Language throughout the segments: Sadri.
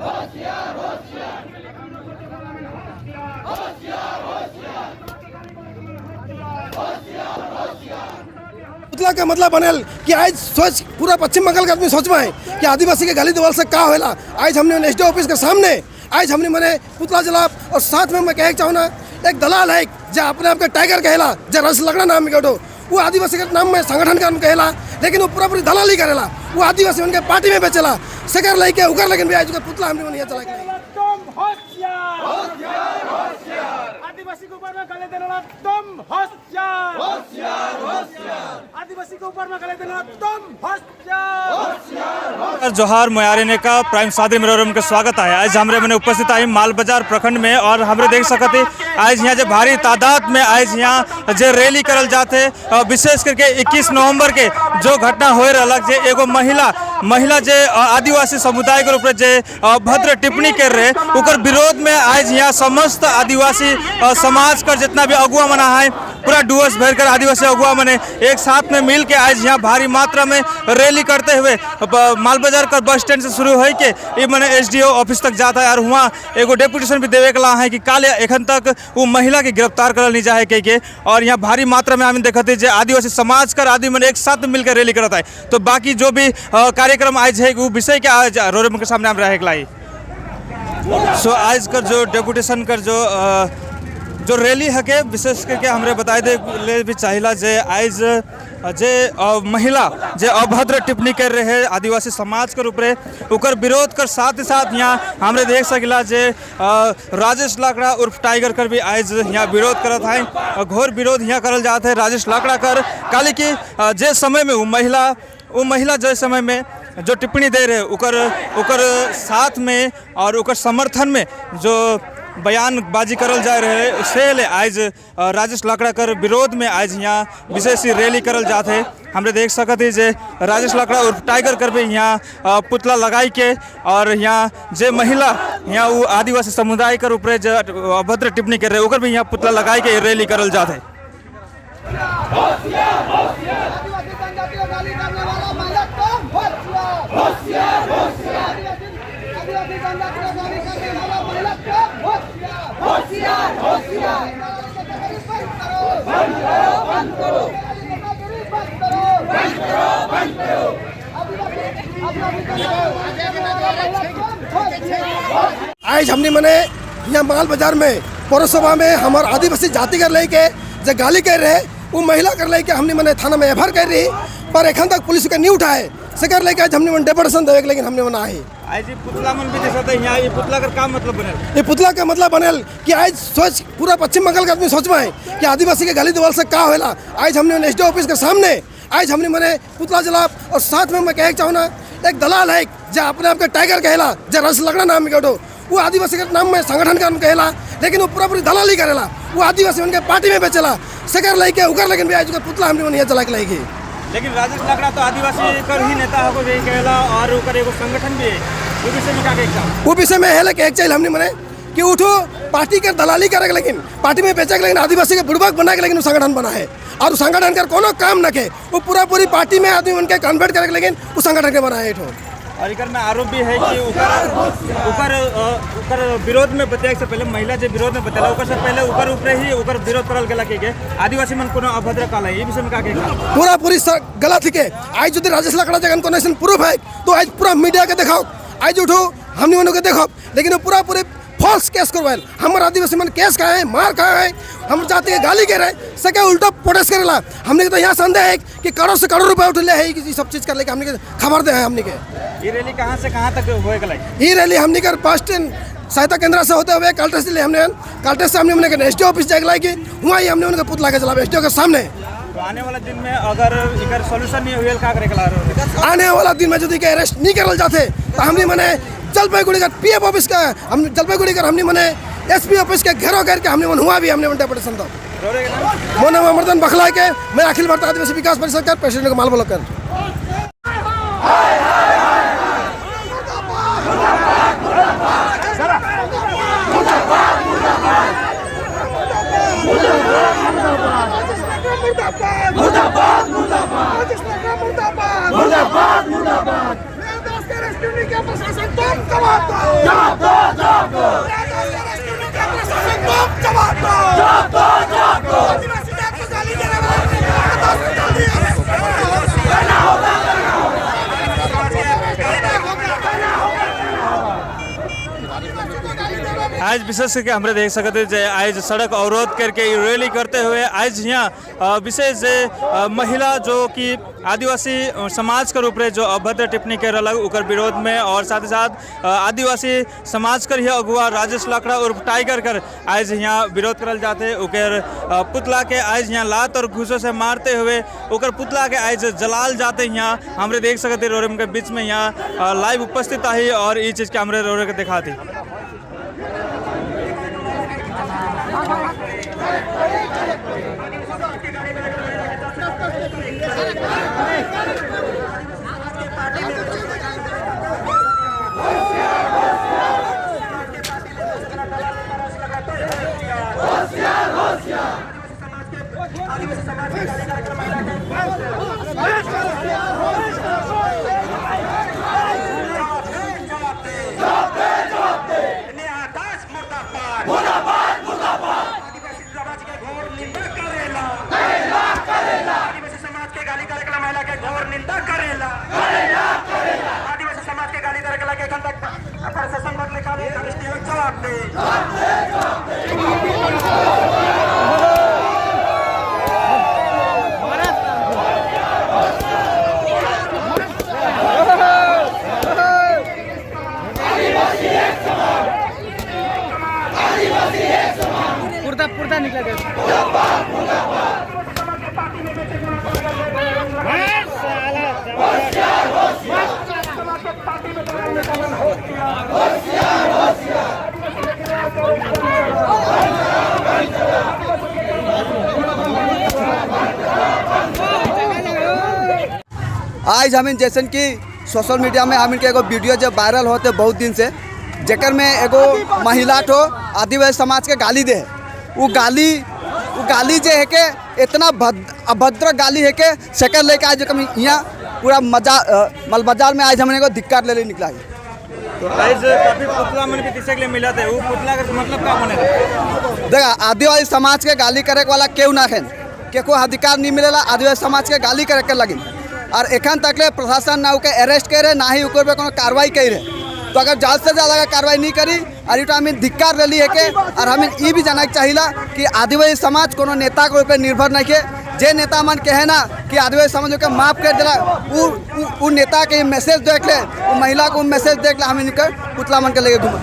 होशियार होशियार होशियार होशियार। पुतला का मतलब बनल कि आज सोच पूरा पश्चिम बंगाल के आदमी सोच में है कि आदिवासी के गाली देवाल से का होला। आज हमने एसडीओ ऑफिस के सामने आज हमने मैंने पुतला जला और साथ में मैं कहे चाहूँ ना, एक दलाल है जो अपने आप के टाइगर कहेला, जो रस लगड़ा नाम के वो आदिवासी के नाम में संगठन का नाम कहेला, लेकिन वो पूरा पूरी दलाली करेला। वो आदिवासी उनके पार्टी में बेचेला सकर लेके उकर, लेकिन भी आज पुतला हमने यहाँ चला के। तुम होशियार होशियार होशियार, आदिवासी के ऊपर में गाली देने वाला तुम होशियार होशियार होशियार, आदिवासी के ऊपर में गाली देने वाला तुम होशियार होशियार। जोहार मुयारे का प्राइम सादरी मिरर के स्वागत है। आज हमरे मैंने उपस्थित आई माल बाजार प्रखंड में और हमरे देख सकते आज यहाँ जो भारी तादाद में आज यहाँ जे रैली करल जाते, विशेष करके 21 नवंबर के जो घटना हो रहा जे एगो महिला महिला जे आदिवासी समुदाय के ऊपर जे अभद्र टिप्पणी कर रहे, ओकर विरोध में आज यहाँ समस्त आदिवासी समाज कर जितना भी अगुआ मना है, पूरा डुअर्स भर कर आदिवासी अगुआ मने एक साथ में मिल के आज यहाँ भारी मात्रा में रैली करते हुए माल बाजार कर बस स्टैंड से शुरू हो के ये मने एसडीओ ऑफिस तक जाता है और वहाँ एगो डेपुटेशन भी देवे के ला है कि काल एखन तक वो महिला के गिरफ्तार करल नहीं जाए के। और यहाँ भारी मात्रा में हम देखते जे आदिवासी समाज कर आदमी मने एक साथ मिलकर रैली करता है। तो बाकी जो भी कार्यक्रम आज है, वो विषय के आज रोरे के सामने हम रहे के लाई। सो आज कर जो डेपुटेशन कर जो रैली है के विशेष करके हमरे बताए दे ले भी चाहिला जे आज जे महिला जे अभद्र टिप्पणी कर रहे हैं आदिवासी समाज के ऊपर, ओकर विरोध कर साथ ही साथ यहाँ हमरे देख सकिला जे राजेश लाकड़ा उर्फ टाइगर कर भी आज यहाँ विरोध करत है। घोर विरोध यहाँ करल जात है राजेश लाकड़ा कर, काली कि जे समय में वो महिला जे समय में जो टिप्पणी दे रहे, ओकर ओकर साथ में और ओकर समर्थन में जो बयानबाजी करल जा रहे, से ले आज राजेश लाकड़ा कर विरोध में आज यहाँ विशेष ही रैली करल जात है। हमरे देख सकत है जे राजेश लाकड़ा उर्फ टाइगर कर भी यहाँ पुतला लगाई के और यहाँ जे महिला यहाँ वो आदिवासी समुदाय कर ऊपर जे अभद्र टिप्पणी कर रहे, ओकर भी यहाँ पुतला लगाई के रैली करल जात है। आदिवासी जनजाति को गाली करने वाला महिला कौन? होशियार होशियार होशियार। आदिवासी आदिवासी जनजाति को गाली करने वाला महिला कौन? होशियार होशियार होशियार। बंद करो, बंद करो, बंद करो, बंद करो, बंद करो, बंद करो। आदिवासी आदिवासी जनजाति कौन? आज हमने मने यहाँ माल बाजार में पौरसभा में हमार आदिवासी जाति कर लेके जो गाली कर रहे, वो महिला कर लेके हमने मने थाना में एफआईआर कर रही, पर एखन तक पुलिस के नहीं उठाए। से लेके आज हमने मन डेपुटेशन देवे के, लेकिन हमने मन आए। आज ये पुतला मन भी दिखत है यहाँ, ये पुतला कर का मतलब बनल? ये पुतला का मतलब बनल कि आज सोच पूरा पश्चिम बंगाल के आदमी सोच में है कि आदिवासी के गाली देवाल से का होला। आज हमने एसडीओ ऑफिस के सामने आज हमने मने पुतला जला और साथ में मैं कहे चाहूँ ना, एक दलाल है जो अपने आप के टाइगर कहेला, जो रस लगड़ा नाम के वो आदिवासी के नाम में संगठन का नाम कहेला, लेकिन वो पूरा पूरी दलाली करेला। वो आदिवासी उनके पार्टी में बेचेला सकर लेके उकर, लेकिन भी आज पुतला हमने यहाँ जला के लेके। लेकिन राजेश लाकड़ा तो आदिवासी कर ही नेता हो यही कहेला और ओकर एगो संगठन भी है। वो विषय में का कहे? वो विषय में है कि एक चाहिए हमने मने कि उठो पार्टी के दलाली करे, लेकिन पार्टी में बेचे के, लेकिन आदिवासी के बुड़बक बना के, लेकिन वो संगठन बना है और उस संगठन का कोनो काम न के, वो पूरा पूरी पार्टी में आदमी उनके कन्वर्ट करे, लेकिन वो संगठन के बना है ठो। और इकर में आरोप भी है कि ओकर ओकर ओकर विरोध में बताए से पहले, महिला जे विरोध में बतेला, ओकर से पहले ओकर ऊपर ही ओकर विरोध करल गेला के आदिवासी मन कोनो अभद्र काला है। ई विषय में का कहे? पूरा पूरी गलत है। आज यदि राजेश लाकड़ा जगन कोनो ऐसा प्रूफ है तो आज पूरा मीडिया के दिखाओ, आज उठो हमने उन्होंने देखो, लेकिन वो पूरा पूरी फॉल्स केस करवाए। हमारे आदिवासी मन केस खाए हैं, मार खाए हैं, हम जाति के गाली के रहे सके उल्टा प्रोटेस्ट करेला। हमने के तो यहाँ संदेह है कि करोड़ से करोड़ रुपए उठ ले है कि सब चीज़ कर ले के हमने के खबर दे है हमने के। ये रैली कहाँ से कहाँ तक होए गेलै? ये रैली हमने कर बस स्टैंड सहायता केंद्र से होते हुए कलटेस से हमने कलटेस से हमने उन्हें एसडीओ ऑफिस जाके कि वहाँ ही हमने उनका पुतला के चला एसडीओ के सामने। तो आने वाला दिन में अगर इकर सॉल्यूशन नहीं हुए, का करे के? आने वाला दिन में यदि के अरेस्ट नहीं करल जाते तो हमने मने जलपाईगुड़ी का पीएफ ऑफिस का हम जलपाईगुड़ी का हमने मने एसपी ऑफिस के घेरो करके हमने मन हुआ भी हमने मन डेपुटेशन दो। रोरे के नाम? मोर नाम अमरदन बखला के, मैं अखिल भारतीय आदिवासी विकास परिषद का प्रेसिडेंट का माल ब्लॉक कर। मुर्दाबाद मुर्दाबाद मुर्दाबाद मुर्दाबाद। प्रशासन तुम जवाब दो, जवाब दो, जवाब दो। प्रशासन तुम जवाब दो, जवाब दो, जवाब दो। आदिवासी जात को गाली देने वाला जल्दी अरेस्ट करना होगा, करना होगा, करना होगा। आज विशेष करके हमरे देख सकते जे आज सड़क अवरोध करके ई रैली करते हुए आज यहाँ विशेष जे महिला जो कि आदिवासी समाज के रूप जो अभद्र टिप्पणी कर रहा उकर विरोध में और साथ ही साथ आदिवासी समाज कर ही अगुआ राजेश लकड़ा उर्फ टाइगर कर आज यहाँ विरोध करल जाते। उकर पुतला के आज यहाँ लात और घूसों से मारते हुए उकर पुतला के आज जलाल जाते। यहाँ हमरे देख सकते रोरे के बीच में यहाँ लाइव उपस्थित आई और ये चीज़ के हमरे रोरे के दिखाती। पुरता निकला गया। आज हम जैसन कि सोशल मीडिया में हम एगो वीडियो जब वायरल होते बहुत दिन से, जेकर में एगो महिला ठो आदिवासी समाज के गाली दे, वो गाली जे है के इतना अभद्र गाली है के सेकंड लेके आज हम यहाँ पूरा मजा मलबाजार में आज हमने एगो धिक्कार ले निकला है। तो आज काफी पुतला मन भी दिशा के लिए मिला था, वो पुतला का मतलब का बने? देखा, आदिवासी समाज के गाली करे वाला केहू ना है, केको अधिकार नहीं मिलेला आदिवासी समाज के गाली करे के लगी। और एखन तक ले प्रशासन ना ओके अरेस्ट करे ना ही ओकर पे कोनो कार्रवाई करे। तो अगर ज़्यादा से ज़्यादा कार्रवाई नहीं करी और ये हमें धिक्कार रैली है के। और हमें ये भी जाना चाहिए कि आदिवासी समाज कोनो नेता के ऊपर निर्भर नहीं है। जे नेता मन कहे ना कि आदिवासी समाज के माफ़ कर दिला, उ नेता के मैसेज देख ले, वो महिला को मैसेज देख ले, हम इनके पुतला मन के लेके घूम।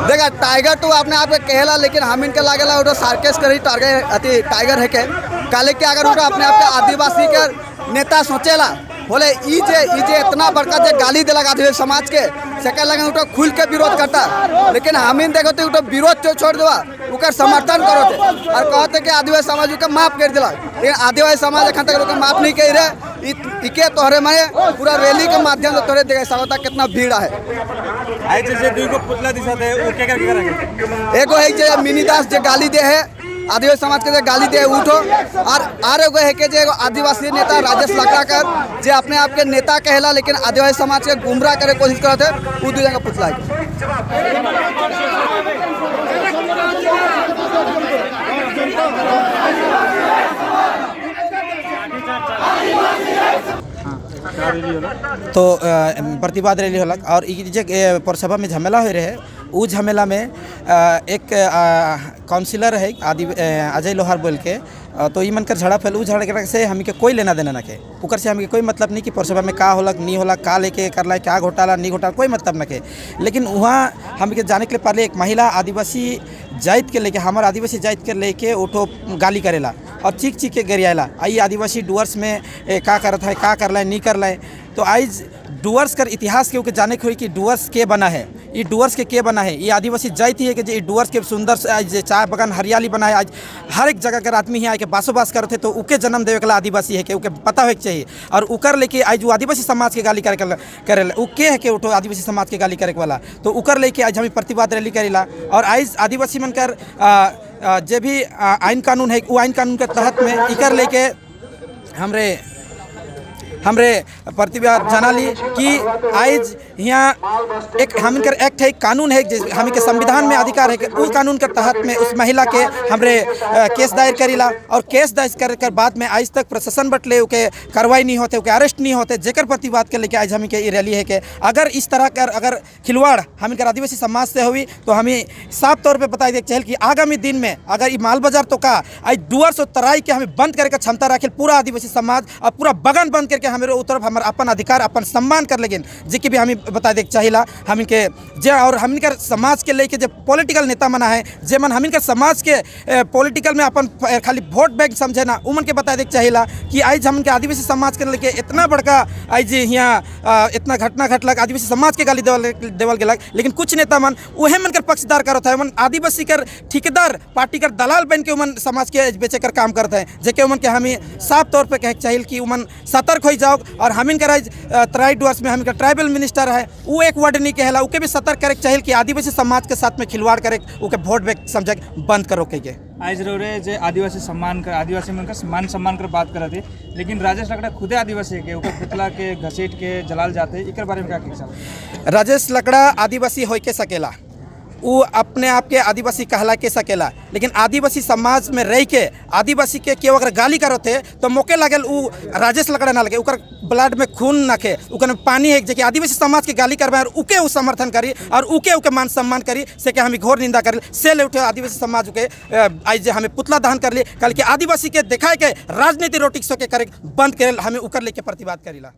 देखा टाइगर तो अपने आप के कहेला, लेकिन हम इनके लागेला वो सार्केस करी टाइगर अति टाइगर है के काले के अगर वो अपने आप के आदिवासी के नेता सोचेला बोले ई जे इतना बड़का जे गाली दिलक आदिवासी समाज के सेकंड लगे उठो खुल के विरोध करता, लेकिन हम इन देखो तो उठो विरोध तो छोड़ देवा, उकर समर्थन करो थे और कहते कि आदिवासी समाज के माफ कर दिला, लेकिन आदिवासी समाज एखन तक लोग माफ नहीं कर रहे। इके तोहरे माने पूरा रैली के माध्यम से तोहरे देखे सकता कितना भीड़ है। आज जे दुई को पुतला दिशा थे वो के करके करेंगे? एगो है जे मिनी दास जे गाली दे है आदिवासी समाज के जे गाली दे उठो, और are एगो है के जे एगो आदिवासी नेता राजेश लकड़ा कर जे अपने आप के नेता कहला लेकिन आदिवासी समाज के गुमराह करे कोशिश करते है, वो दो जगह पुतला है। तो प्रतिवाद रैली होलक और ई जे परसभा में झमेला हो रहे उ झमेला में एक काउंसिलर है आदि अजय लोहार बोल के, तो ई मन कर झड़प है। उ झगड़ा से हमी के कोई लेना देना ना के, उकर से हमी के कोई मतलब नहीं कि परसभा में का होलक नहीं होलक, का लेके करला क्या घोटाला नहीं घोटाला, कोई मतलब ना के। लेकिन वहाँ हमी के जाने के लिए पहले एक महिला आदिवासी जाइत के लेके, हमार आदिवासी जाइत के लेके उठो गाली करेला और चीख चीख के गरियाला, आई आदिवासी डुअर्स में का करत है, का करला है, नहीं करला है। तो आज डुअर्स कर इतिहास के जाने के होई कि डुअर्स के बना है, ये डुअर्स के बना है, ये आदिवासी जाति है कि जे डुअर्स के सुंदर से आज जे चाय बगान हरियाली बना है, आज हर एक जगह के आदमी यहाँ आके बासोबास करते तो उके जन्म देवे वाला आदिवासी है कि उके पता होके चाहिए। और उकर लेके आज वो आदिवासी समाज के गाली करे उ के है के उठो आदिवासी समाज के गाली करे वाला, तो उकर लेके आज हम प्रतिवाद रैली करेला। और आज आदिवासी मन कर जे भी आइन कानून है वो आइन कानून के तहत में इकर लेके हमरे हमरे प्रतिवाद जनाली कि आज यहाँ एक हमन एक्ट है, कानून है, जिस हमन के संविधान में अधिकार है कि उस कानून के तहत में उस महिला के हमरे केस दायर करीला और केस दायर कर कर बाद में आज तक प्रशासन बटले ओके कार्रवाई नहीं होते, ओके अरेस्ट नहीं होते, जेकर प्रतिवाद के लेके आज हमें के ई रैली है कि अगर इस तरह कर अगर खिलवाड़ हम इनकर आदिवासी समाज से हुई तो हमें साफ तौर पे बता दे चाहिए कि आगामी दिन में अगर ये माल बाजार तो का आज डुअर्स और तराई के हमें बंद करे का क्षमता रखे पूरा आदिवासी समाज और पूरा बगान बंद करके हमें उस तरफ हमारे अपन अधिकार, अपन सम्मान कर लेकिन जे कि भी हमें बता दे चाहिए हम इनके जे और हम इनकर समाज के लेके जो पॉलिटिकल नेता मना है, जे मन हम इनकर समाज के पॉलिटिकल में अपन खाली वोट बैंक समझे ना, उमन के बता दे चाहिए कि आज हम के आदिवासी समाज के लेके इतना बड़का आज यहाँ इतना घटना घटलक, आदिवासी समाज के गाली देवल देवल गेलक, लेकिन कुछ नेता मन उहे मन कर पक्षदार करत है, मन आदिवासी कर ठेकेदार पार्टी कर दलाल बन के उमन समाज के बेचे कर काम करते हैं, जेके उमन के हमें साफ तौर पे कहे चाहिए कि उमन सतर्क हो जाओ। और हमिन कर आज तराई डुअर्स में हमिन का ट्राइबल मिनिस्टर है, वो एक वर्ड नहीं कहला, उके भी सतर्क करे चाहिए कि आदिवासी समाज के साथ में खिलवाड़ करे उके वोट बैंक समझ बंद करो के। आज रे जे आदिवासी सम्मान कर, आदिवासी मन का मान सम्मान कर बात करत है, लेकिन राजेश लकड़ा खुदे आदिवासी है के ओकर पुतला के घसीट के जलाल जाते, एकर बारे में का कहे? राजेश लकड़ा आदिवासी होई के सकेला, वो अपने आप के आदिवासी कहला के सकेला, लेकिन आदिवासी समाज में रह के आदिवासी के केहू अगर गाली करत है तो मौके लागल उ राजेश लकड़ा ना लगे, ओकर ब्लड में खून नखे, ओकर में पानी है जे कि आदिवासी समाज के गाली करबे और उके उ समर्थन करी और उके उके मान सम्मान करी, से के हमें घोर निंदा करी। से ले उठे आदिवासी समाज के आज जे हमें पुतला दहन कर ली कल के आदिवासी के दिखाए के राजनीति रोटी सो के करे बंद करे, हमें उकर लेके प्रतिवाद करीला।